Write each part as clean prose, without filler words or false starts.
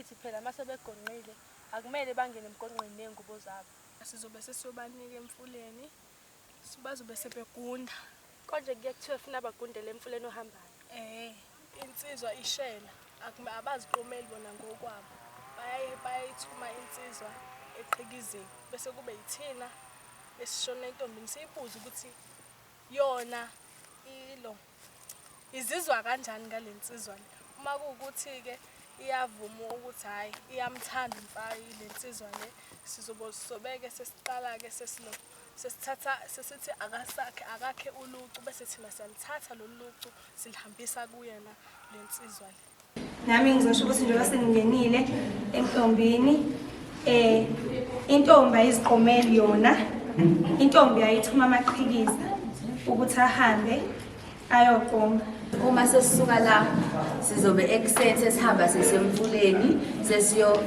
Angithi phela uma sebegonqile akumele bangene emgonqweni ney'ngubo zabo. Sizobe sesiyobanika emfuleni, bazobe sebegunda. Konje kuye kuthiwe funa bagundele emfuleni ohambayo. Eh, insizwa ishela abaziqomeli bona ngokwabo. Bayayithuma insizwa eqhikizeni bese kube yithina esishona entombini siyibuze ukuthi yona ilo izizwa kanjani ngale nsizwa le. Uma kuwukuthi-ke iyavuma ukuthi hhayi iyamthanda umfana le nsizwa le, sizobe sobeke sesiqala-ke sesilo sesithatha sesithi akasakhe akakhe ulucu bese thina siyalithatha lolu lucu silihambisa kuyena le nsizwa le. Nami ngizosho ukuthi njengoba sengingenile entombini eh intombi ayiziqomeli yona intombi ayithuma amaqhikiza ukuthi ahambe ayoqoma. Uma sesisuka la sizobe ekuseni sesihamba sesemfuleni sesiyo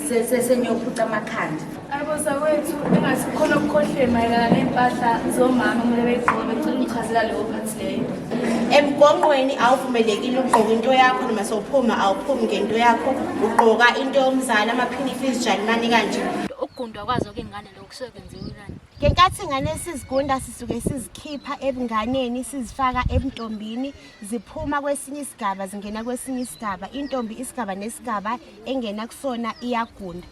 sesenyophuca amakhanda. Abo sakwethu engathi kukhona okukhohliwe mayelana ney'mpahla zomama kumele beyigqoke becela ungichazela leyo phathi leyo. Emgonqweni awuvumelekile ukugqoka into yakho noma sewuphuma awuphumi ngento yakho ugqoka into yomzali amaphinifa izijalimane kanje. Ukugundwa kwazo-ke iy'ngane lokhu kusuke kwenziwa inani. Ngenkathi ingane sizigunda sisuke sizikhipha ebunganeni sizifaka ebuntombini ziphuma kwesinye isigaba zingena kwesinye isigaba intombi isigaba nesigaba engena kusona iyagunda.